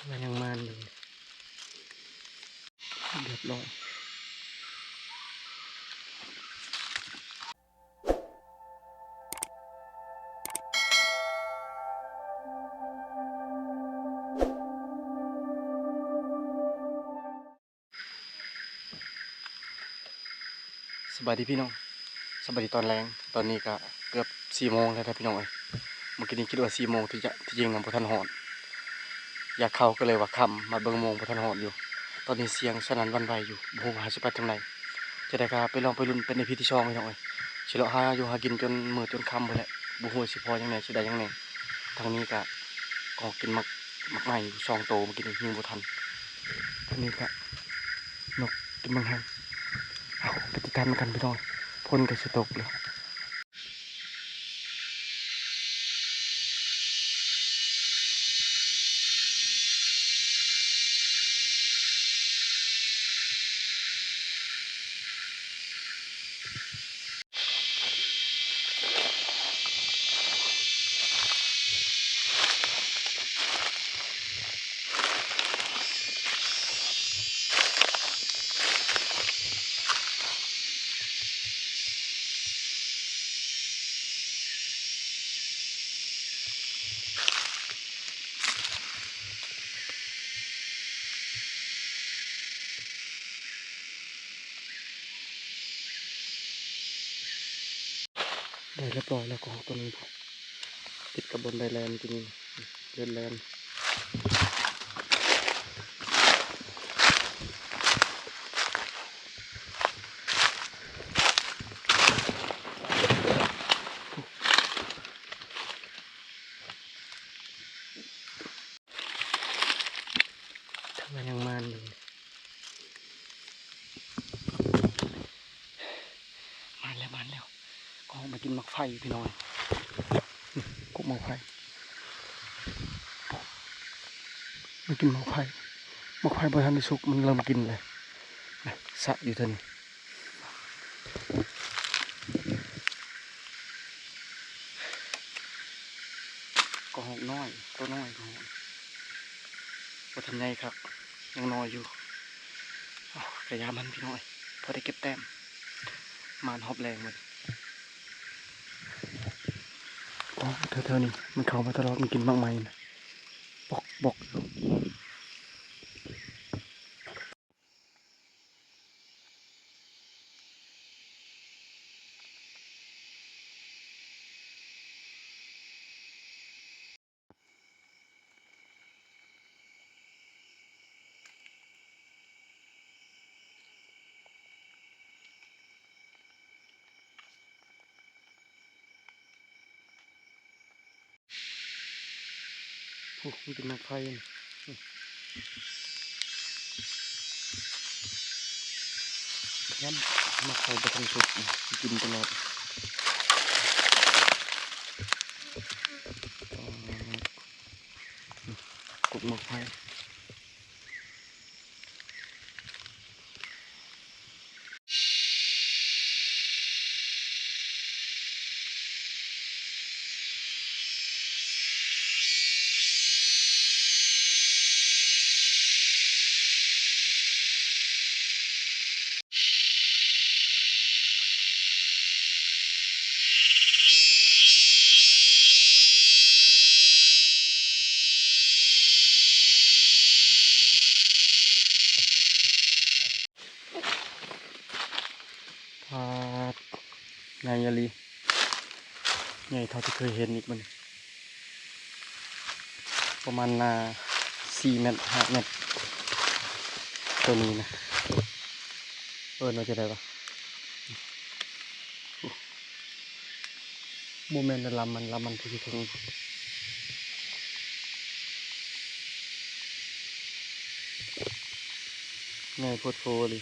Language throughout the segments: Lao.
ມັນຍັງມານຢູ່ ຮຽບຮ້ອຍ. ສະບາຍດີພີ່ນ້ອງ ສະບາຍດີຕອນແລງ. ຕອນນີ້ກະເກືອບສີ່ໂມງແລ້ວເດີພີ່ນ້ອງເອີຍ. ເມື່ອກີ້ນີ້ຄິດວ່າສີ່ໂມງ ທີ່ຈະ ທີ່ຈິງນະບໍ່ທັນຮອດ. ຢາກເຂົ້າກໍເລີຍວ່າຄ່ຳ ມາເບິ່ງໂມງບໍ່ທັນຮອດຢູ່. ຕອນນີ້ສຽງສະໜັ່ນຫວັ່ນໄຫວຢູ່ ບໍ່ຮູ້ວ່າເຮົາຊິໄປທາງໃດ. ຈະໄດ້ກະໄປລອງໄປລຸ້ນເປັນອີພີທີສອງພີ່ນ້ອງເອີຍ. ຊິເລາະຫາຢູ່ຫາກິນຈົນມື້ຈົນຄ່ຳພຸ້ນແຫຼະ. ບໍ່ຮູ້ວ່າຊິພໍຫຍັງແດ່ ຊິໄດ້ຫຍັງແດ່. ທາງນີ້ກະກອກກິນໝາກ ໝາກໄມ້ຢູ່ສອງໂຕ ເມື່ອກີ້ນີ້ຍິງບໍ່ທັນ. ທາງນີ້ກະນົກກິນໝາກໄມ້. ເອົາ ໄປຕິດຕາມນຳກັນພີ່ນ້ອງ. ຝົນກະຊິຕົກແລ້ວ. ໄດ້ຮຽບຮ້ອຍແລ້ວ ກະຮອກໂຕໜຶ່ງ ຕິດກັບບ່ອນໄດ້ແລ່ນກິນ ເດີນແລ່ນ. ທາງນັ້ນຍັງມານຢູ່. ມາແລ້ວ ມາແລ້ວ ກະອອກມາກິນໝາກໄຟພີ່ນ້ອງ. ນີ້ ກົກໝາກໄຟ ມາກິນໝາກໄຟ. ໝາກໄຟບໍ່ທັນໄດ້ສຸກ ມັນເລີ່ມກິນແລ້ວ. ສະຢູ່ເທິງ. ກະຮອກນ້ອຍ ໂຕນ້ອຍ ກະຮອກ ບໍ່ທັນໃຫຍ່ຄັກ ຍັງນ້ອຍຢູ່. ເອົ້າ ກະຢ່າມັນພີ່ນ້ອງເອີຍ ພໍໄດ້ເກັບແຕ້ມ ມານຮອບແລງມື້ນີ້. ໂອ້ ແຖວໆນີ້ມັນເຂົ້າມາຕະຫຼອດ ມັນກິນໝາກໄມ້ນະ ບອກໆຢູ່. ໂອ້ ມັນເປັນໝາກໄຟນີ້ ແມ່ນໝາກໄຟບໍ່ທັນສຸກ ກິນຕະຫຼອດ. ກົກໝາກໄຟ. ປາດ ໃຫຍ່ອີ່ຫຼີ ໃຫຍ່ເທົ່າທີ່ເຄີຍເຫັນອີກ ມັນປະມານ ອ່າ ສີ່ແມັດ ຫ້າແມັດ ໂຕນີ້ນະ. ເອີ້ນວ່າຈັ່ງໃດວະ? ບໍ່ແມ່ນລຳມັນ ລຳມັນທີ່ເທິງ ໃຫຍ່ໂພດໂພອີ່ຫຼີ.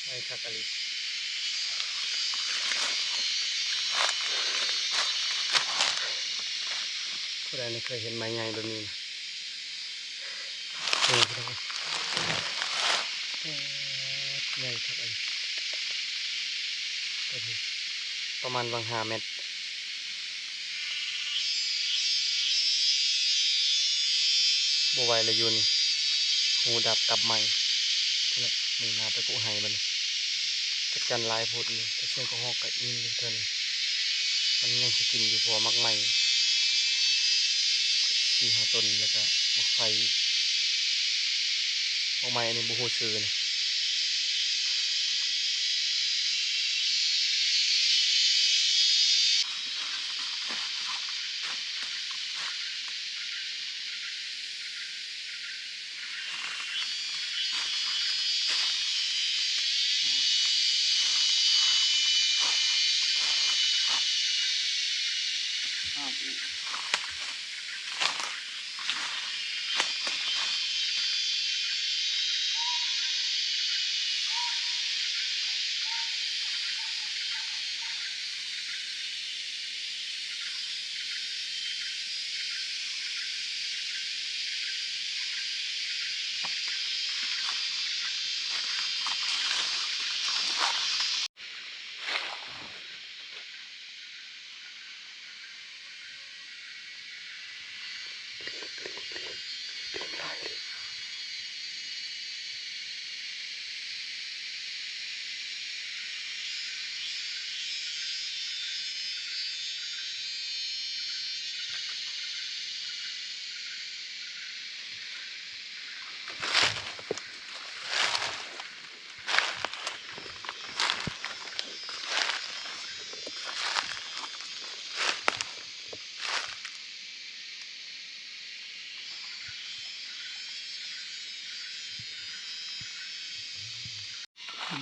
ໃຫຍ່ຄັກອີ່ຫຼີ ຜູ້ໃດນີ້ເຄີຍເຫັນໄມ້ໃຫຍ່ແບບນີ້ນະ? ນີ້ພີ່ນ້ອງ ປາດ ໃຫຍ່ຄັກອີ່ຫຼີ ໂຕ ປະມານຫວ່າງຫ້າແມັດ. ບໍ່ໄຫວແລ້ວຢູ່ນີ້ ຫູດັບກັບໃໝ່. ພຸ້ນແຫຼະ ມຸ່ງໜ້າໄປກົກໄຮ່ບັດນີ້. ຈັກຈັ່ນຫຼາຍໂພດນີ້ ແຕ່ສຽງກະຮອກກະຍິນຢູ່ເທື່ອນີ້. ມັນຍັງຊິກິນຢູ່ ເພາະວ່າໝາກໄມ້ສີ່ຫ້າຕົ້ນ ແລ້ວກະໝາກໄຟອີກ. ໝາກໄມ້ອັນນີ້ບໍ່ຮູ້ຊື່ນະ.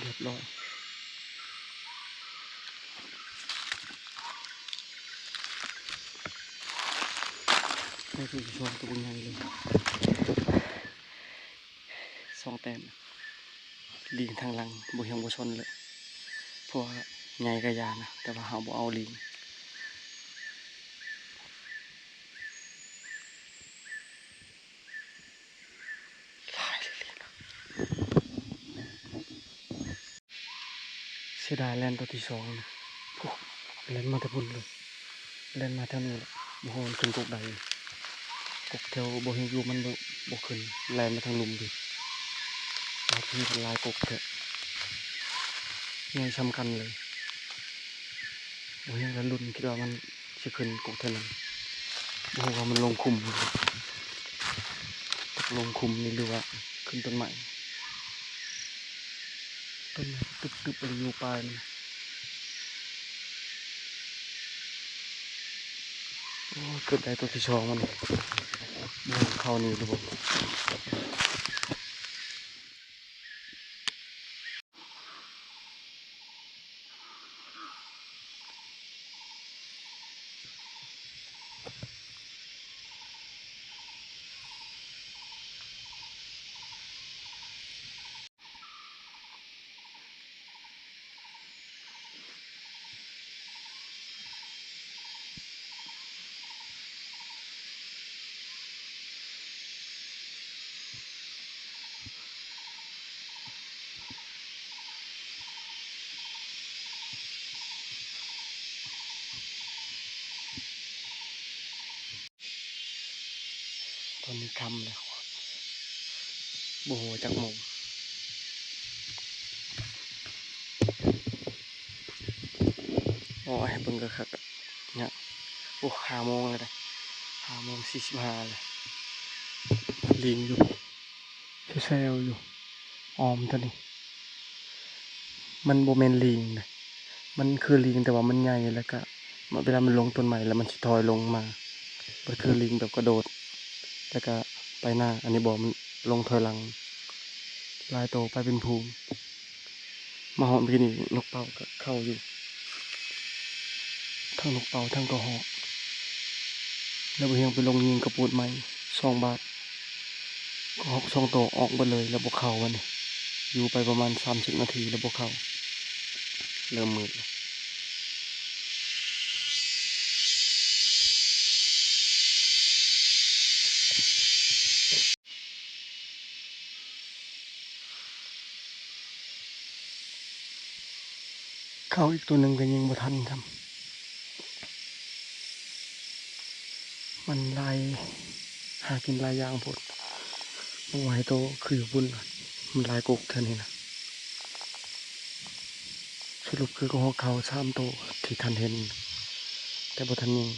ຮຽບຮ້ອຍ. ໄດ້ຕົວທີ່ສອງ ຕົວບັກໃຫຍ່ເລີຍ ສອງແຕ້ມ. ລີງທາງຫຼັງບໍ່ຮຽງບໍ່ຊົນເລີຍ ເພາະວ່າໃຫຍ່ກະຢ່ານະ ແຕ່ວ່າເຮົາບໍ່ເອົາລີງ. ຫຼາຍເລີຍນະ. ເສຍດາຍແລ່ນຕົວທີສອງນະ ໂອ້ ແລ່ນມາແຕ່ພຸ້ນເລີຍ ແລ່ນມາແຖວນີ້ແຫຼະ ບໍ່ຮູ້ມັນຂຶ້ນກົກໃດ. ກົກແຖວບໍ່ເຫັນຢູ່ ມັນບໍ່ ບໍ່ຂຶ້ນ ແລ່ນມາທາງລຸ່ມພີ້. ຕົວນີ້ມັນຫຼາຍກົກແທ້ ໃຫຍ່ສ່ຳກັນເລີຍ. ບໍ່ເຫັນລະລຸ້ນ ຄິດວ່າມັນ ຊິຂຶ້ນກົກເທື່ອໜຶ່ງ ບໍ່ຮູ້ວ່າມັນລົງຂຸມ ຕົກລົງຂຸມນີ້ ຫຼືວ່າຂຶ້ນຕົ້ນໄມ້. ຕົ້ນໄມ້ຕຶບໆ ຢູ່ປາຍມັນ. ໂອ້ ເກືອບໄດ້ຕົວທີສອງມັນ ບໍ່ຮູ້ເຂົ້ານີ້ຫຼືບໍ່. ຕອນນີ້ຄ່ຳແລ້ວ ບໍ່ຮູ້ວ່າຈັກໂມງ. ໂອ້ຍ ໃຫ້ເບິ່ງຄັກໆ ຍາກ. ໂອ້ ຫ້າໂມງແລ້ວເດ້ ຫ້າໂມງສີ່ສິບຫ້າແລ້ວ. ລີງຢູ່ ແຊວໆ ຢູ່ ອ້ອມຕົວນີ້. ມັນບໍ່ແມ່ນລີງເດ້ ມັນຄືລີງ ແຕ່ວ່າມັນໃຫຍ່ ແລ້ວກະເວລາມັນລົງຕົ້ນໄມ້ແລ້ວມັນຊິຖອຍລົງມາ. ມັນຄືລີງແບບກະໂດດ ແລ້ວກະໄປໜ້າ. ອັນນີ້ບໍ່ ມັນລົງຖອຍຫຼັງ. ຫຼາຍໂຕໄປເປັນຝູງ. ມາຮອດມື້ກີ້ນີ້ ນົກເປົ້າກະເຂົ້າຢູ່ ທັງນົກເປົ້າ ທັງກະຮອກ. ແລ້ວບໍ່ຮຽງໄປລົງຍິງກະປູດໃໝ່ສອງບາດ ກະຮອກສອງໂຕອອກເບິດເລີຍ ແລ້ວບໍ່ເຂົ້າ. ບັດນີ້ຢູ່ໄປປະມານສາມສິບນາທີແລ້ວບໍ່ເຂົ້າ ເລີ່ມມືດແລ້ວ. ເ ເຂົ້າອີກໂຕໜຶ່ງກໍຍິງບໍ່ທັນຊ້ຳ. ມັນຫຼາຍ ຫາກິນຫຼາຍຢ່າງໂພດ. ບໍ່ວ່າໃຫ້ໂຕຄືຢູ່ພຸ້ນ ມັນຫຼາຍກົກເທື່ອນີ້ນະ. ສະຫຼຸບຄືກໍຮອກເຂົ້າສາມໂຕທີ່ທ່ານເຫັນ ແຕ່ບໍ່ທັນຍິງ.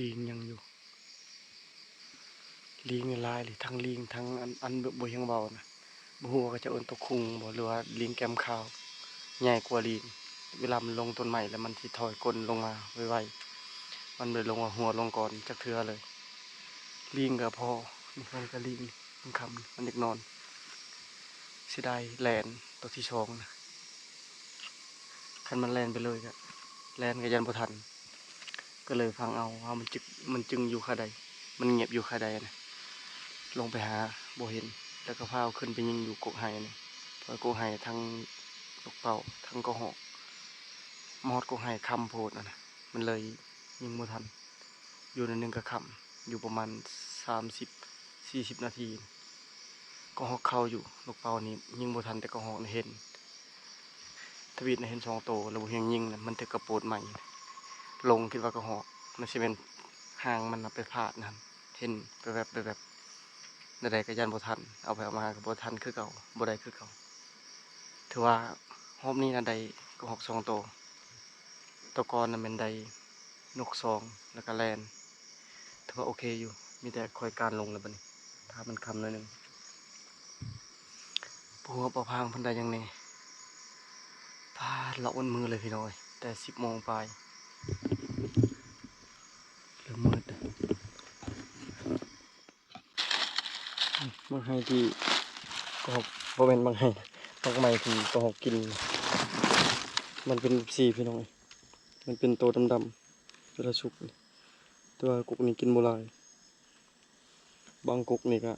ລີງຍັງຢູ່ ລີງຫຼາຍເລີຍ ທັງລີງ ທັງອັນ ອັນ ບໍ່ ບໍ່ຮຽງເວົ້ານະ. ບໍ່ຮູ້ວ່າເຂົາເຈົ້າເອີ້ນຕົກຄຸ່ງບໍ່ ຫຼືວ່າລີງແກ້ມຂາວ ໃຫຍ່ກວ່າລີງ. ເວລາມັນລົງຕົ້ນໄມ້ແລ້ວ ມັນຊິຖອຍກົ້ນລົງມາໄວໆ ມັນບໍ່ໄດ້ລົງຫົວລົງກ້ອນຈັກເທື່ອເລີຍ. ລີງກໍພໍ ນີ້ມັນກໍລີງ ມັນຄ່ຳ ມັນຢາກນອນ. ເສຍດາຍແລ່ນໂຕທີສອງນະ. ຄັນມັນແລ່ນໄປເລີຍກໍ ແລ່ນກໍຢ້ານບໍ່ທັນ ກໍເລີຍຟັງເອົາວ່າມັນຈະ ມັນຈຶ່ງຢູ່ຂ້າໃດ ມັນງຽບຢູ່ຂ້າໃດນະ. ລົງໄປຫາບໍ່ເຫັນ ແລ້ວກໍພາເອົາຂຶ້ນໄປຍິງຢູ່ກົກໄຮ່ນະ. ເພາະກົກໄຮ່ທັງນົກເປົ້າ ທັງກະຮອກ ມາຮອດກົກໄຮ່ຄ່ຳໂພດນະ ມັນເລີຍຍິງບໍ່ທັນ. ຢູ່ໜ້ອຍໜຶ່ງກໍຄ່ຳ ຢູ່ປະມານສາມສິບ ສີ່ສິບນາທີ ກະຮອກເຂົ້າຢູ່. ນົກເປົ້ານີ້ຍິງບໍ່ທັນ ແຕ່ກະຮອກນີ້ເຫັນ. ທະວິດນະເຫັນສອງໂຕ ແລ້ວບໍ່ຮຽງຍິງນະ ມັນຖືກກະໂປດໄມ້ລົງ ຄິດວ່າກະຮອກ ມັນຊິແມ່ນຫາງມັນນະໄປພາດນັ້ນ ເຫັນແວບໆ ແວບໆ. ແນວໃດກໍຢ້ານບໍ່ທັນ ເອົາໄປເອົາມາກໍບໍ່ທັນຄືເກົ່າ ບໍ່ໄດ້ຄືເກົ່າ. ຖືວ່າຮອບນີ້ນະໄດ້ກະຮອກສອງໂຕ ໂຕກ່ອນນະແມ່ນໄດ້ນົກສອງ ແລ້ວກໍແລ່ນ. ຖືວ່າໂອເຄຢູ່ ມີແຕ່ຄ່ອຍການລົງແລ້ວບັດນີ້ ຖ້າມັນຄ່ຳໜ້ອຍໜຶ່ງ. ບໍ່ຮູ້ວ່າປາພາງເພິ່ນໄດ້ຫຍັງແດ່. ປາດ ເລາະໝົດມື້ເລີຍພີ່ນ້ອງເອີຍ ແຕ່ສິບໂມງປາຍ ເລີ່ມມືດ. ໝາກໄຮທີ່ກະຮອກ ບໍ່ແມ່ນໝາກໄຮ ໝາກໄມ້ທີ່ກະຮອກກິນ ມັນເປັນແບບຊີ້ພີ່ນ້ອງເອີຍ. ມັນເປັນໂຕດຳໆ ເວລາສຸກ ແຕ່ວ່າກົກນີ້ກິນບໍ່ຫຼາຍ. ບາງກົກນີ້ກະ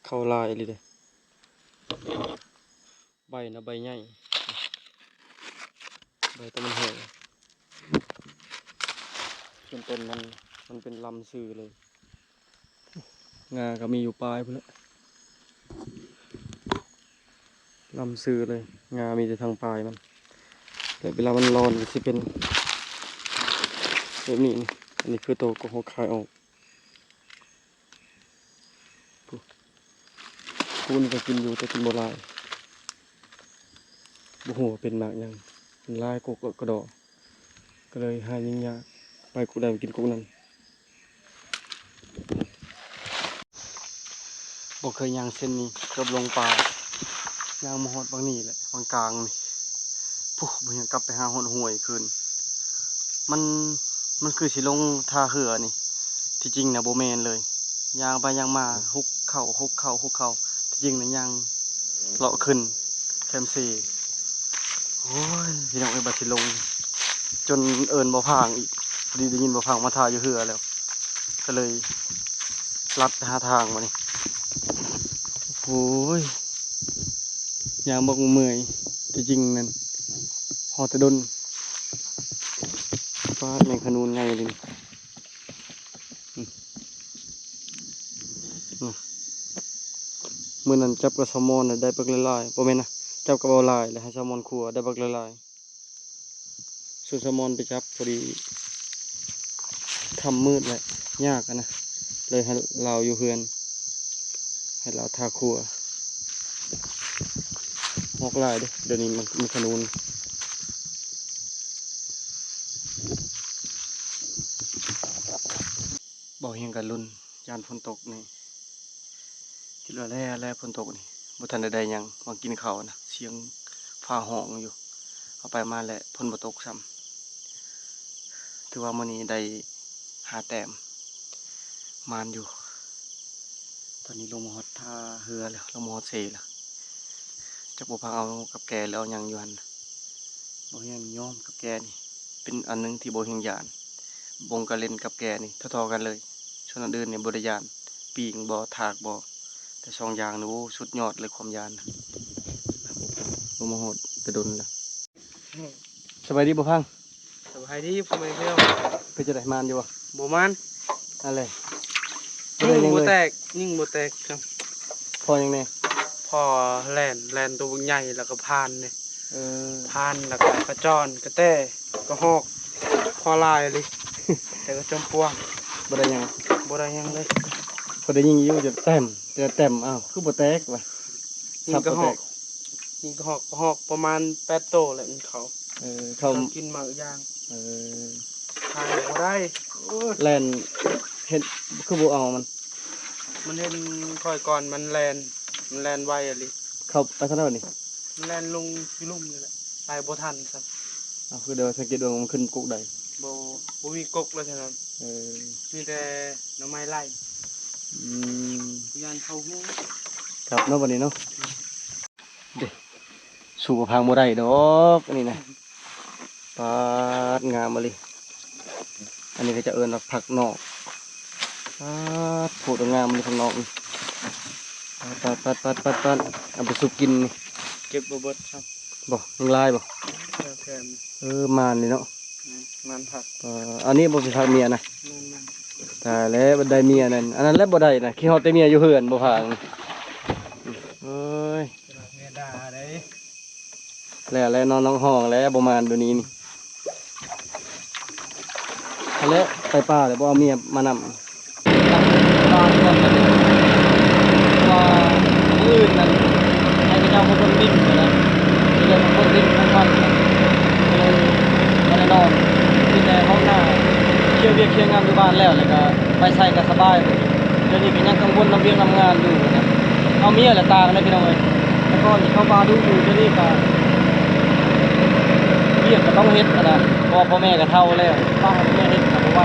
ເຂົ້າຫຼາຍອີ່ຫຼີເດ້. ໃບນະໃບໃຫຍ່ ໃບຕອນມັນແຫ້ງ ສ່ວນຕົ້ນມັນ ມັນເປັນລຳຊື່ເລີຍ. ງາກໍມີຢູ່ປາຍພຸ້ນແຫຼະ ລຳຊື່ເລີຍ ງາມີແຕ່ທາງປາຍມັນ. ແລະເວລາມັນຫຼອນກໍຊິເປັນແບບນີ້. ອັນນີ້ຄືໂຕກະຮອກຄາຍອອກ. ປູ້ນກໍກິນຢູ່ ແຕ່ກິນບໍ່ຫຼາຍ. ບໍ່ຮູ້ວ່າເປັນໝາກຫຍັງ ມັນຫຼາຍກົກກະດໍ ກໍເລີຍຫາຍິງຍາກ ໄປກົກໃດໄປກິນກົກນັ້ນ. ບໍ່ເຄີຍຍ່າງເສັ້ນນີ້ ເກືອບຫຼົງປ່າ. ຍ່າງມາຮອດບັກນີ້ແຫຼະ ບັກກາງນີ້. ພຸ້ນ ບໍ່ຍັງກັບໄປຫາຮອດຫ້ວຍຄືນ. ມັນ ມັນຄືຊິລົງທ່າເຮືອນີ້ ທີ່ຈິງນະບໍ່ແມ່ນເລີຍ. ຍ່າງໄປຍ່າງມາ ຮຸກເຂົ້າ ຮຸກເຂົ້າ ຮຸກເຂົ້າ. ທີ່ຈິງນະຍ່າງເລາະຂຶ້ນແຄມເຊ. ໂອ້ຍ ພີ່ນ້ອງເອີຍ ບັດຊິລົງ ຈົນເອີ້ນບ່າວພາງອີກ. ພໍດີໄດ້ຍິນບ່າວພາງມາຖ້າຢູ່ເຮືອແລ້ວ ກໍເລີຍລັດໄປຫາທາງບັດນີ້. ໂອ້ຍ ຍ່າງບັກເມື່ອຍ ທີ່ຈິງນັ້ນຮອດແຕ່ດົນ. ປາດ ແມງຂະນູນໃຫຍ່ເລີຍນີ້. ອືມ ອືມ ມື້ນັ້ນຈັບກັບສາວມອນນະ ໄດ້ບັກຫຼາຍໆ ບໍ່ແມ່ນນະ ຈັບກັບເບົາຫຼາຍ ແລ້ວໃຫ້ສາວມອນຄົວ ໄດ້ບັກຫຼາຍໆ. ສ່ວນສາວມອນໄປຈັບພໍດີຄ່ຳມືດແຫຼະ ຍາກຫັ້ນນະ ເລີຍໃຫ້ລາວຢູ່ເຮືອນ ໃຫ້ລາວຖ້າຄົວ. ຮອກຫຼາຍເດ້ ດຽວນີ້ມັນ ມັນຂະນູນ. ເບົາຮຽງກັນລຸ້ນ ຢ້ານຝົນຕົກນີ້ ຄິດວ່າແລ້ວແຫຼະ ຝົນຕົກນີ້ ບໍ່ທັນໄດ້ໄດ້ຫຍັງ. ຫວ່າງກິນເຂົ້ານະ ສຽງຟ້າຮ້ອງຢູ່ ເອົາໄປມາແລ້ວ ຝົນບໍ່ຕົກຊ້ຳ. ຖືວ່າມື້ນີ້ໄດ້ຫ້າແຕ້ມ ໝານຢູ່. ຕອນນີ້ລົງມາຮອດທ່າເຮືອແລ້ວ ລົງມາຮອດເຊແລ້ວ. ຈັກບໍ່ພັງເອົາກັບແກຫຼືເອົາຫຍັງຢູ່ຫັ້ນ. ບໍ່ຮຽງຍອມກັບແກນີ້ ເປັນອັນໜຶ່ງທີ່ບໍ່ຮຽງຢ້ານ. ບົງກະເຫຼັ້ນກັບແກນີ້ທໍ່ໆກັນເລີຍ. ສ່ວນອັນອື່ນນີ້ບໍ່ໄດ້ຢ້ານ ປີງບໍ່ ທາກບໍ່ ແຕ່ສອງຢ່າງນີ້ ໂອ້ ສຸດຍອດເລີຍຄວາມຢ້ານ. ລົງມາຮອດແຕ່ດົນແລ້ວ. ສະບາຍດີບໍ່ພັງ? ສະບາຍດີພໍ່ແມ່ພີ່ນ້ອງ. ເປັນຈັ່ງໃດ ມານຢູ່ບໍ່? ບໍ່ມານ. ອັນແລະ ຍິງບໍ່ແຕກ ຍິງບໍ່ແຕກ. ພໍຫຍັງແດ່? ພໍແລ່ນ ແລ່ນໂຕບັກໃຫຍ່ ແລ້ວກໍພານເດ້. ເອີ ພານ ແລ້ວກໍກະຈອນ ກະແຕ ກະຮອກ ພໍຫຼາຍເລີຍ ແຕ່ກໍຈອມປວງ. ບໍ່ໄດ້ຫຍັງ ບໍ່ໄດ້ຫຍັງເລີຍ. ພໍໄດ້ຍິງຢູ່ ຈະແຕ້ມ ຈະແຕ້ມ ອ້າວ ຄືບໍ່ແຕກວະ? ຍິງກະຮອກ ຍິງກະຮອກ ກະຮອກປະມານແປດໂຕແຫຼະ ມັນເຂົ້າ. ເອີ ເຂົ້າ ເຂົ້າກິນໝາກຢາງ. ເອີ ທາງບໍ່ໄດ້. ໂອ້ຍ ແລ່ນ ເຫັນ ຄືບໍ່ເອົາມັນ? ມັນເຫັນຂ້ອຍກ່ອນ ມັນແລ່ນ ມັນແລ່ນໄວອີ່ຫຼີ. ເຂົ້າໄປທາງໃດບັດນີ້? ມັນແລ່ນລົງຢູ່ລຸ່ມນີ້ແຫຼະ ໄປບໍ່ທັນຊ້ຳ. ເອົາ ຄືໄດ້ວ່າສັງເກດເບິ່ງ ມັນຂຶ້ນກົກໃດ? ບໍ່ ບໍ່ມີກົກເລີຍເທົ່ານັ້ນ. ເອີ ມີແຕ່ໜໍ່ໄມ້ໄລ່. ອືມ ຢ້ານເຂົ້າຫູ. ກັບເນາະບັດນີ້ເນາະ. ເດ້ ສູ້ບໍ່ພັງບໍ່ໄດ້ດອກອັນນີ້ນະ. ປາດ ງາມອີ່ຫຼີ. ອັນນີ້ເຂົາເຈົ້າເອີ້ນວ່າຜັກນອກ. ປາດ ໂພດ ງາມອີ່ຫຼີຜັກນອກນີ້. ປາດໆໆໆໆ ເອົາໄປສຸກກິນນີ້. ເກັບບໍ່ເບິດຊ້ຳ. ບໍ່ ຍັງຫຼາຍບໍ່? ເອີ ແຖມ. ເອີ ມານເລີຍເນາະ. ແມ່ນ ມັນຜັກ. ເອີ ອັນນີ້ບໍ່ເປັນຜັກເມຍນະ. ແມ່ນໆ. ຕາຍແລ້ວ ໄດ້ເມຍນັ້ນ ອັນນັ້ນແຫຼະບໍ່ໄດ້ນະ. ຄິດຮອດແຕ່ເມຍຢູ່ເຮືອນບໍ່ພັງ. ເອີຍ ເມຍດ່າເດ້. ແລ້ວແຫຼະ ນອນຮ້ອງຮ້ອງແລ້ວ ບໍ່ມານດຽວນີ້ນີ້. ຫັ້ນແຫຼະ ໄປປ່າແລ້ວບໍ່ເອົາເມຍມານຳ. ວ່າມື້ອື່ນນັ້ນໃຫ້ເຂົາເຈົ້າມາເບິ່ງດິນນະ ຊິໄດ້ມາເບິ່ງດິນຂອງມັນ ກໍເລີຍບໍ່ໄດ້ນອນ. ມີແຕ່ຫ້ອງໜ້າ ເຄຍວຽກເຄຍງານຢູ່ບ້ານແລ້ວ ແລ້ວກໍໄປໃສກໍສະບາຍ. ດຽວນີ້ກໍຍັງກັງວົນນຳວຽກນຳງານຢູ່ນະ. ເອົາເມຍແຫຼະຕ່າງເດ້ພີ່ນ້ອງເອີຍ. ແຕ່ກ່ອນນີ້ເຂົ້າປ່າດຸຢູ່ ດຽວນີ້ກໍວຽກກໍຕ້ອງເຮັດຫັ້ນນະ ເພາະວ່າພໍ່ແມ່ກໍເຖົ້າແລ້ວ ປະໃຫ້ແມ່ເຮັດກໍບໍ່ໄຫວ.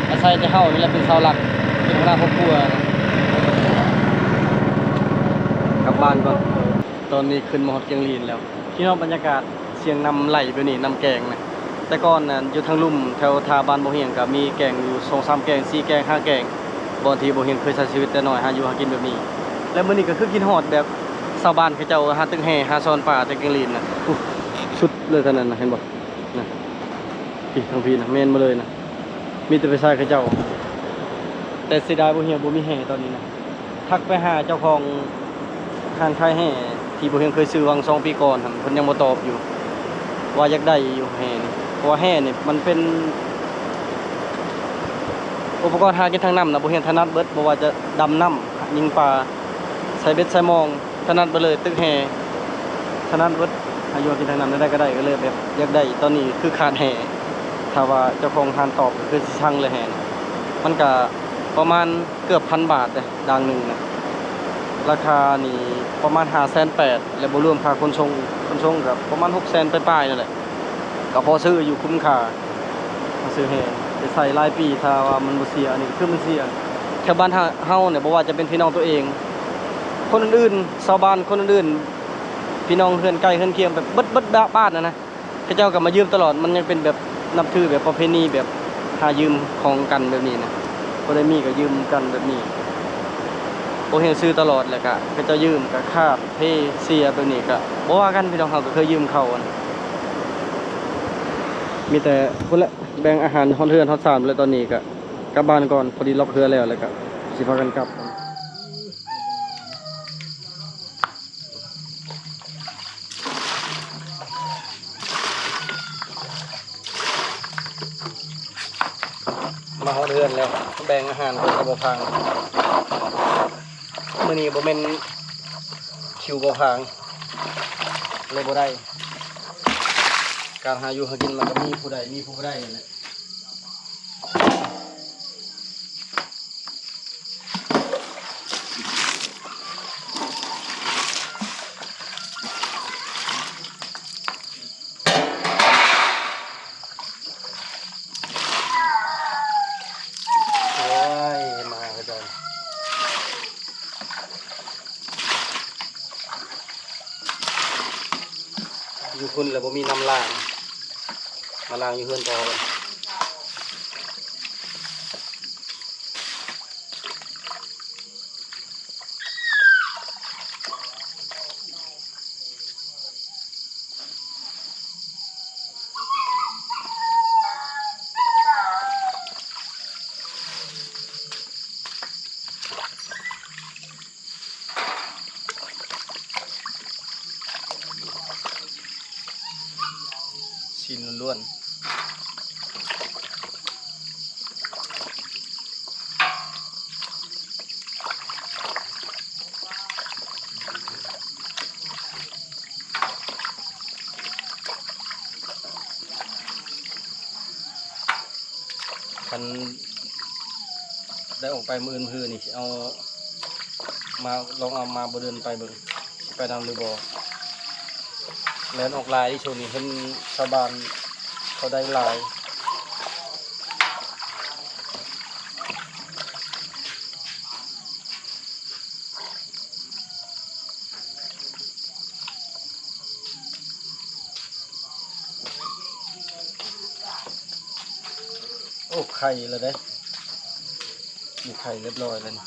ອາໄສແຕ່ເຮົານີ້ແຫຼະເປັນເສົາຫຼັກ ເປັນຫົວໜ້າຄອບຄົວ. ກັບບ້ານກ່ອນ. ຕອນນີ້ຂຶ້ນມາຮອດກຽງລີນແລ້ວ ພີ່ນ້ອງ. ບັນຍາກາດສຽງນ້ຳໄຫຼແບບນີ້ ນ້ຳແກງນະ. ແຕ່ກ່ອນນະ ຢູ່ທາງລຸ່ມແຖວທ່າບ້ານບໍ່ຮຽງ ກໍມີແກງຢູ່ສອງສາມແກງ ສີ່ແກງ ຫ້າແກງ ບ່ອນທີ່ບໍ່ຮຽງເຄີຍໃຊ້ຊີວິດແຕ່ນ້ອຍ ຫາຢູ່ຫາກິນແບບນີ້. ແລ້ວມື້ນີ້ກໍຄືຄິດຮອດແບບຊາວບ້ານເຂົາເຈົ້າຫາຕຶກແຮ່ ຫາຊ້ອນປາແຖວກຽງລີນນະ. ອຸ້ ສຸດເລີຍທາງນັ້ນນະ ເຫັນບໍ່ນະ? ພີ້ ທາງພີ້ນະ ແມ່ນໝົດເລີຍນະ. ມີແຕ່ໄປໃຊ້ເຂົາເຈົ້າ ແຕ່ເສຍດາຍບໍ່ຮຽງ ບໍ່ມີແຮ່ຕອນນີ້ນະ. ທັກໄປຫາເຈົ້າຂອງຮ້ານຂາຍແຮ່ທີ່ບໍ່ຮຽງເຄີຍຊື້ຫວ່າງສອງປີກ່ອນຫັ້ນ ເພິ່ນຍັງບໍ່ຕອບຢູ່ ວ່າຢາກໄດ້ຢູ່ແຮ່ນີ້. ເພາະວ່າແຮ່ນີ້ມັນເປັນອຸປະກອນຫາກິນທາງນ້ຳນະ ບໍ່ຮຽງຖະໜັດເບິດ ບໍ່ວ່າຈະດຳນ້ຳ ຍິງປາ ໃສ່ເບັດໃສ່ມອງ ຖະໜັດເບິດເລີຍ. ຕຶກແຮ່ຖະໜັດເບິດ ຫາຢູ່ຫາກິນທາງນ້ຳ ແນວໃດກໍໄດ້ ກໍເລີຍແບບຢາກໄດ້. ຕອນນີ້ຄືຂາດແຮ່ ຖ້າວ່າເຈົ້າຂອງຮ້ານຕອບ ກໍຄືຊິສັ່ງເລີຍແຮ່. ມັນກະປະມານເກືອບພັນບາດເດ້ ດາງໜຶ່ງນະ. ລາຄານີ້ປະມານຫ້າແສນແປດ ແລະ ບໍ່ລວມຄ່າຂົນສົ່ງ. ຂົນສົ່ງກໍປະມານຫົກແສນປາຍໆ ນັ້ນແຫຼະ. ກໍພໍຊື້ຢູ່ ຄຸ້ມຄ່າ ມາຊື້ແຮ່ໄປໃຊ້ຫຼາຍປີ ຖ້າວ່າມັນບໍ່ເສຍ. ອັນນີ້ຄືມັນເສຍ. ແຖວບ້ານເຮົາ ເຮົານີ້ ບໍ່ວ່າຈະເປັນພີ່ນ້ອງຕົວເອງ ຄົນອື່ນໆ ຊາວບ້ານຄົນອື່ນໆ ພີ່ນ້ອງເຮືອນໃກ້ເຮືອນຄຽງ ແບບເບິດ ເບິດບ້ານຫັ້ນນະ ເຂົາເຈົ້າກໍມາຢືມຕະຫຼອດ. ມັນຍັງເປັນແບບນັບຖືແບບປະເພນີ ແບບຫາຢືມຂອງກັນແບບນີ້ນະ. ຜູ້ໃດມີກໍຢືມກັນແບບນີ້. ບໍ່ຮຽງຊື້ຕະຫຼອດ ແລ້ວກະເຂົາເຈົ້າຢືມ ກະຂາດ ເພ ເສຍແບບນີ້ກະບໍ່ວ່າກັນພີ່ນ້ອງ. ເຮົາກໍເຄີຍຢືມເຂົາຫັ້ນ. ມີແຕ່ພຸ້ນແຫຼະ ແບ່ງອາຫານຮອດເຮືອນຮອດຊານແລ້ວ. ຕອນນີ້ກະກັບບ້ານກ່ອນ ພໍດີລັອກເຮືອແລ້ວ ແລ້ວກະຊິພາກັນກັບ. ມາຮອດເຮືອນແລ້ວ ແບ່ງອາຫານກັບບ່າວພາງ. ມື້ນີ້ບໍ່ແມ່ນຄິວບ່າວພາງ ເລີຍບໍ່ໄດ້. ການຫາຢູ່ຫາກິນມັນກໍມີຜູ້ໄດ້ ມີຜູ້ບໍ່ໄດ້ນັ້ນແຫຼະ. ໂອ້ຍ ມາຄືກັນ. ຝຸ່ນແລ້ວບໍ່ມີນ້ຳລ້າງ ມາລ້າງຢູ່ເຮືອນຕໍ່. ຊີ້ນລ້ວນໆ. ຄັນໄດ້ອອກໄປມື້ອື່ນ ມື້ນີ້ຊິເອົາມາ ລອງເອົາມາບໍ່ເດີນໄປເບິ່ງ ຊິໄປນຳຫຼືບໍ່. ແລ່ນອອກຫຼາຍ ຊ່ວງນີ້ເຫັນຊາວບ້ານເຂົາໄດ້ຫຼາຍ. ໂອ້ ໄຂ່ແລ້ວເດ້ ມີໄຂ່ຮຽບຮ້ອຍແລ້ວນີ້.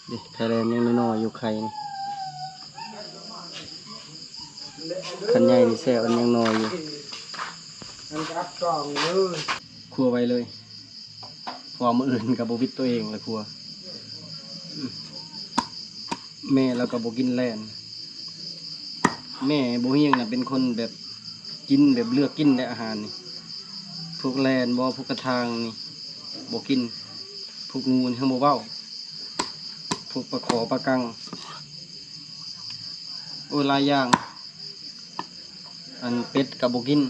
ເດ້ ໄຂ່ແລນຍັງນ້ອຍໆຢູ່ ໄຂ່ນີ້ ຄັນໃຫຍ່ນີ້ແຊບ ອັນຍັງນ້ອຍຢູ່ ອັນກັບກອງເລີຍ ຄົ່ວໄວ້ເລີຍ ເພາະວ່າມື້ອື່ນກໍບໍ່ຫວິດຕົວເອງລະຄົ່ວ. ແມ່ລາວກໍບໍ່ກິນແລ່ນ ແມ່ບໍ່ຮຽງນະ ເປັນຄົນແບບກິນ ແບບເລືອກກິນໄດ໋ອາຫານນີ້ ພວກແລ່ນບໍ ພວກກະທາງນີ້ບໍ່ກິນ ພວກງູນີ້ເຮົາບໍ່ເວົ້າ ພວກປາຂໍປາກັງ ໂອ້ຍ ຫຼາຍຢ່າງ. ອັນເປັດກໍບໍ່ກິນ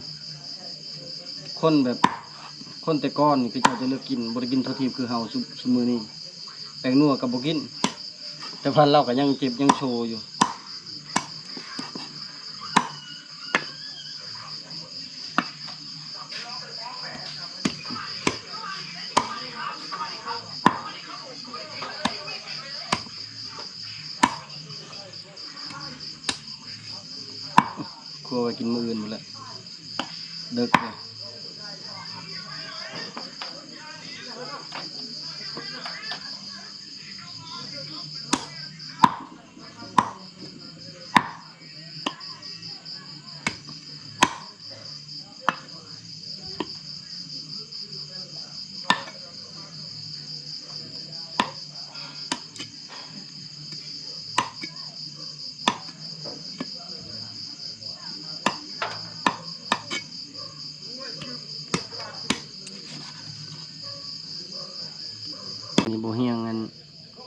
ຄົນແບບ ຄົນແຕ່ກ່ອນນີ້ເຂົາເຈົ້າຈະເລືອກກິນ ບໍ່ໄດ້ກິນທົ່ວທີບຄືເຮົາຊຸ ຊຸມື້ນີ້ ແປ້ງນົວກໍບໍ່ກິນ ແຕ່ວ່າລາວກໍຍັງເຈັບຍັງໂຊຢູ່. ຄົ່ວໄວ້ກິນມື້ອື່ນພຸ້ນແຫຼະ ເດິກແລ້ວ. ນີ້ບໍ່ຮຽງ ອັນ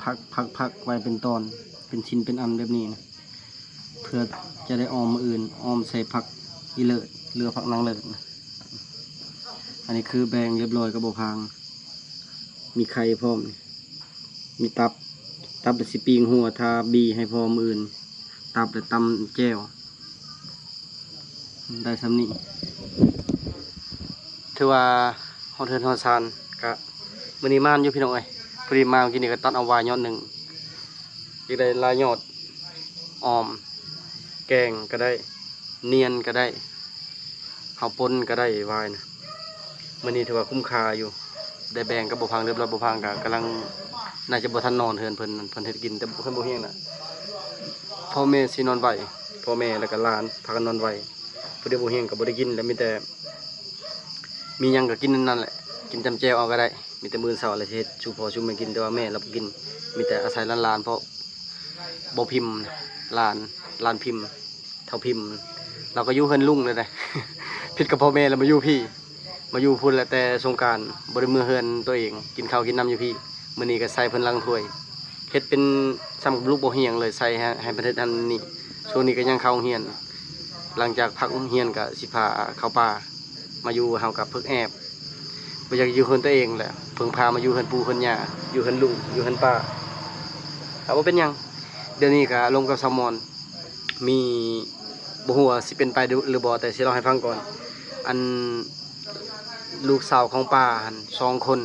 ພັກ ພັກ ພັກໄວ້ເປັນຕອນ ເປັນຊິ້ນເປັນອັນແບບນີ້ນະ ເພື່ອຈະໄດ້ອອມມື້ອື່ນ ອອມໃສ່ຜັກອີເລີດ ເຫຼືອຜັກນາງເລີດນະ. ອັນນີ້ຄືແບ່ງຮຽບຮ້ອຍກັບບໍ່ພາງ ມີໄຂ່ພ້ອມ ມີຕັບ ຕັບລະຊິປີ້ງຫົວ ທາບີໃຫ້ພໍມື້ອື່ນ ຕັບລະຕຳແຈ່ວ ໄດ້ຊ່ຳນີ້ ຖືວ່າຮອດເຮືອນຮອດຊານ. ກະມື້ນີ້ໝານຢູ່ພີ່ນ້ອງເອີຍ ພໍດີມາມື້ກີ້ນີ້ກະຕັດເອົາຫວ້າຍຍອດໜຶ່ງ ຢາກໄດ້ຫຼາຍຍອດ ອອມ ແກງກະໄດ້ ນຽນກະໄດ້ ເຮົາປົ່ນກະໄດ້ຫວ້າຍນະ. ມື້ນີ້ຖືວ່າຄຸ້ມຄ່າຢູ່ ໄດ້ແບ່ງກັບບໍ່ພັງຮຽບຮ້ອຍ ບໍ່ພັງກະກຳລັງ ໜ້າຈະບໍ່ທັນນອນເຮືອນເພິ່ນ ເພິ່ນເຮັດກິນ ແຕ່ເພິ່ນບໍ່ຮຽງນະ ພໍ່ແມ່ຊິນອນໄວ ພໍ່ແມ່ແລ້ວກະຫຼານພາກັນນອນໄວ ຜູ້ໃດບໍ່ຮຽງກະບໍ່ໄດ້ກິນ ແລ້ວມີແຕ່ ມີຫຍັງກະກິນອັນນັ້ນແຫຼະ ກິນຈຳແຈ່ວເອົາກະໄດ້ ມີແຕ່ມື້ເຊົ້າລະຊິເຮັດສູ່ພໍ່ສູ່ແມ່ກິນ ແຕ່ວ່າແມ່ລະບໍ່ກິນ ມີແຕ່ອາໄສຫຼານໆ ເພາະບໍ່ພິມ ຫຼານ ຫຼານພິມ ເຖົ້າພິມ ລາວກໍຢູ່ເຮືອນລຸງແລ້ວເດ້ ຜິດກັບພໍ່ແມ່ແລ້ວມາຢູ່ພີ້ ມາຢູ່ພຸ້ນແຫຼະ ແຕ່ສົງການບໍ່ໄດ້ເມືອເຮືອນຕົວເອງ ກິນເຂົ້າກິນນ້ຳຢູ່ພີ້. ມື້ນີ້ກໍໃສ່ເພິ່ນລ້າງຖ້ວຍ ເຮັດເປັນສ່ຳກັບລູກບໍ່ຮຽງເລີຍ ໃສ່ໃຫ້ ໃຫ້ເພິ່ນເຮັດອັນນີ້. ຊ່ວງນີ້ກໍຍັງເຂົ້າໂຮງຮຽນ ຫຼັງຈາກພັກໂຮງຮຽນກໍຊິພາເຂົ້າປ່າ ມາຢູ່ເຮົາກໍເພິ່ງແອບ ບໍ່ຢາກຢູ່ເຮືອນຕົວເອງແຫຼະ ເພິ່ງພາມາຢູ່ເຮືອນປູ່ເຮືອນຍ່າ ຢູ່ເຮືອນລຸງ ຢູ່ເຮືອນປ້າ ກໍບໍ່ເປັນຫຍັງ. ດຽວນີ້ກໍລົມກັບສາວມອນ ມີ ບໍ່ຮູ້ວ່າຊິເປັນໄປຫຼືບໍ່ ແຕ່ຊິເລົ່າໃຫ້ຟັງກ່ອນ. ອັນ ລູກສາວຂອງປ້າຫັ້ນສອງຄົນ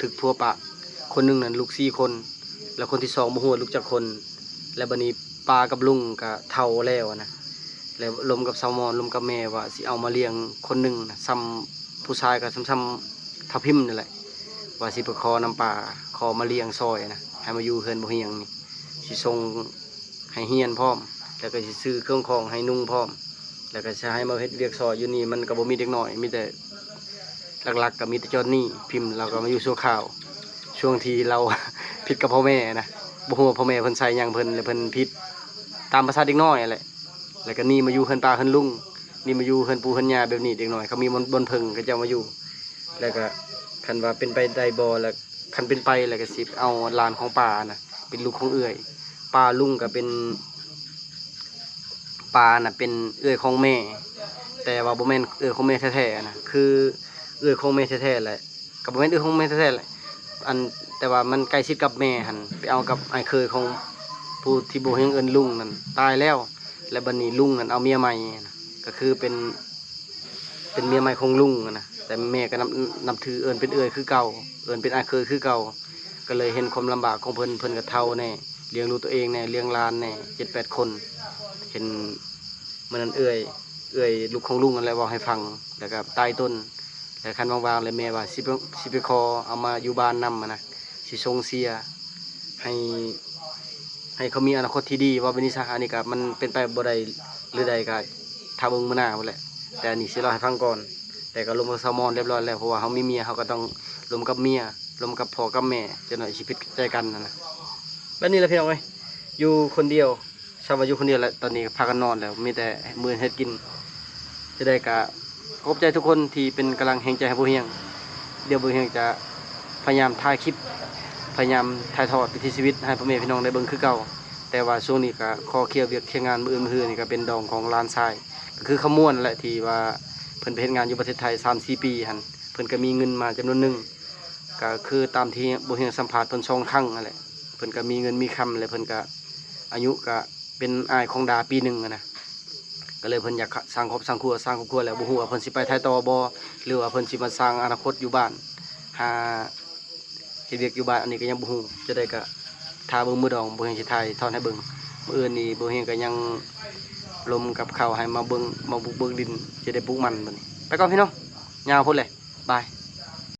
ຖືກຜົວປະ, ຄົນໜຶ່ງນັ້ນລູກສີ່ຄົນ ແລ້ວຄົນທີສອງບໍ່ຮູ້ວ່າລູກຈັກຄົນ. ແລ້ວບັດນີ້ປ້າກັບລຸງກະເຖົ້າແລ້ວນະ ແລ້ວລົມກັບສາວມອນ ລົມກັບແມ່ວ່າຊິເອົາມາລ້ຽງຄົນໜຶ່ງນະ ຊ່ຳຜູ້ຊາຍກະຊ່ຳໆທ້າວພິມນີ້ແຫຼະ ວ່າຊິໄປຂໍນຳປ້າ ຂໍມາລ້ຽງຊ່ອຍນະ ໃຫ້ມາຢູ່ເຮືອນບໍ່ຮຽງນີ້ ຊິສົ່ງໃຫ້ຮຽນພ້ອມ ແລ້ວກະຊິຊື້ເຄື່ອງຂອງໃຫ້ນຸ່ງພ້ອມ ແລ້ວກະຊິໃຫ້ມາເຮັດວຽກຊ່ອຍຢູ່ນີ້. ມັນກະບໍ່ມີເດັກນ້ອຍ ມີແຕ່ ຫຼັກໆກະມີແຕ່ຈອນນີ້ ພິມລາວກະມາຢູ່ຊົ່ວຄາວ ຊ່ວງທີ່ລາວ ຜິດກັບພໍ່ແມ່ນະ ບໍ່ຮູ້ວ່າພໍ່ແມ່ເພິ່ນໃສ່ຫຍັງເພິ່ນ ແລ້ວເພິ່ນຜິດຕາມພາສາເດັກນ້ອຍຫັ້ນແຫຼະ. ແລ້ວກະໜີມາຢູ່ເຮືອນປ້າເຮືອນລຸງ ໜີມາຢູ່ເຮືອນປູ່ເຮືອນຍ່າແບບນີ້. ເດັກນ້ອຍເຂົາມີບ່ອນ ບ່ອນເພິ່ງ ເຂົາເຈົ້າມາຢູ່. ແລ້ວກະຄັນວ່າເປັນໄປໄດ້ບໍ່ ແລ້ວຄັນເປັນໄປແລ້ວກະຊິເອົາຫຼານຂອງປ້ານະ ເປັນລູກຂອງເອື້ອຍ. ປ້າລຸງກະເປັນ ປ້ານະເປັນເອື້ອຍຂອງແມ່ ແຕ່ວ່າບໍ່ແມ່ນເອື້ອຍຂອງແມ່ແທ້ໆນະ ຄືເອື້ອຍຂອງແມ່ແທ້ໆແຫຼະ ກະບໍ່ແມ່ນເອື້ອຍຂອງແມ່ແທ້ໆແຫຼະ ອັນ ແຕ່ວ່າມັນໃກ້ຊິດກັບແມ່ຫັ້ນ ໄປເອົາກັບອ້າຍເຂີຍຂອງຜູ້ທີ່ບໍ່ຮຽງເອີ້ນລຸງນັ້ນຕາຍແລ້ວ. ແລ້ວບັດນີ້ລຸງນັ້ນເອົາເມຍໃໝ່ນະ ກະຄືເປັນ ເປັນເມຍໃໝ່ຂອງລຸງຫັ້ນນະ ແຕ່ແມ່ກະນັບ ນັບຖືເອີ້ນເປັນເອື້ອຍຄືເກົ່າ ເອີ້ນເປັນອ້າຍເຂີຍຄືເກົ່າ. ກະເລີຍເຫັນຄວາມລຳບາກຂອງເພິ່ນ ເພິ່ນກະເຖົ້າແດ່ ລ້ຽງລູກໂຕເອງແດ່ ລ້ຽງຫຼານແດ່ ເຈັດແປດຄົນ. ເຫັນມື້ນັ້ນເອື້ອຍ ເອື້ອຍລູກຂອງລຸງຫັ້ນແຫຼະເວົ້າໃຫ້ຟັງ ແລ້ວກະຕາຍຕົ້ນ. ແລ້ວຄັນວ່າງໆແລ້ວແມ່ວ່າຊິໄປ ຊິໄປຂໍເອົາມາຢູ່ບ້ານນຳຫັ້ນນະ ຊິສົ່ງເສຍໃຫ້ ໃຫ້ເຂົາມີອະນາຄົດທີ່ດີ ເວົ້າແບບນີ້ຊະ. ອັນນີ້ກະມັນເປັນໄປບໍ່ໄດ້ຫຼືໃດ ກະຖ້າເບິ່ງມື້ໜ້າພຸ້ນແຫຼະ ແຕ່ອັນນີ້ຊິເລົ່າໃຫ້ຟັງກ່ອນ. ແຕ່ກະລົມກັບສາວມອນຮຽບຮ້ອຍແລ້ວ ເພາະວ່າເຮົາມີເມຍ ເຮົາກະຕ້ອງລົມກັບເມຍ ລົມກັບພໍ່ກັບແມ່ ຈັກໜ້ອຍຊິຜິດໃຈກັນຫັ້ນນະ. ແບບນີ້ແຫຼະພີ່ນ້ອງເອີຍ ຢູ່ຄົນດຽວ ຊ່ຳວ່າຢູ່ຄົນດຽວແຫຼະ ຕອນນີ້ກະພາກັນນອນແລ້ວ ມີແຕ່ມື້ເຮັດກິນ. ຈັ່ງໃດກະຂອບໃຈທຸກຄົນທີ່ເປັນກຳລັງແຮງໃຈໃຫ້ບໍ່ຮຽງ. ດຽວບໍ່ຮຽງຈະພະຍາຍາມຖ່າຍຄລິບ ພະຍາຍາມຖ່າຍທອດວິຖີຊີວິດໃຫ້ພໍ່ແມ່ພີ່ນ້ອງໄດ້ເບິ່ງຄືເກົ່າ. ແຕ່ວ່າຊ່ວງນີ້ກະຂໍເຄຍວຽກເຄຍງານ ມື້ອື່ນມື້ຮືນີ້ກະເປັນດອງຂອງຫຼານຊາຍ ກະຄືຄຳມ່ວນແຫຼະ ທີ່ວ່າເພິ່ນໄປເຮັດງານຢູ່ປະເທດໄທສາມສີ່ປີຫັ້ນ ເພິ່ນກະມີເງິນມາຈຳນວນໜຶ່ງ ກະຄືຕາມທີ່ບໍ່ຮຽງສຳພາດເພິ່ນສອງຄັ້ງຫັ້ນແຫຼະ. ເພິ່ນກະມີເງິນມີຄຳ ແລະເພິ່ນກະອາຍຸກະເປັນອ້າຍຂອງດາປີໜຶ່ງຫັ້ນນະ. ກະເລີຍເພິ່ນຢາກສ້າງຄອບສ້າງຄົວ ສ້າງຄອບຄົວແລ້ວ ບໍ່ຮູ້ວ່າເພິ່ນຊິໄປໄທຕໍ່ບໍ່ ຫຼືວ່າເພິ່ນຊິມາສ້າງອະນາຄົດຢູ່ບ້ານ ຫາເຮັດວຽກຢູ່ບ້ານ ອັນນີ້ກະຍັງບໍ່ຮູ້. ຈັ່ງໃດກະຖ້າເບິ່ງມື້ດອງ ບໍ່ຮຽງຊິຖ່າຍທອດໃຫ້ເບິ່ງ. ມື້ອື່ນນີ້ບໍ່ຮຽງກະຍັງລົມກັບເຂົ້າໃຫ້ມາເບິ່ງ ມາບຸກເບີກດິນ ຈະໄດ້ປູກມັນບັດນີ້. ໄປກ່ອນພີ່ນ້ອງ ຍາວໂພດແຫຼະ ບາຍ.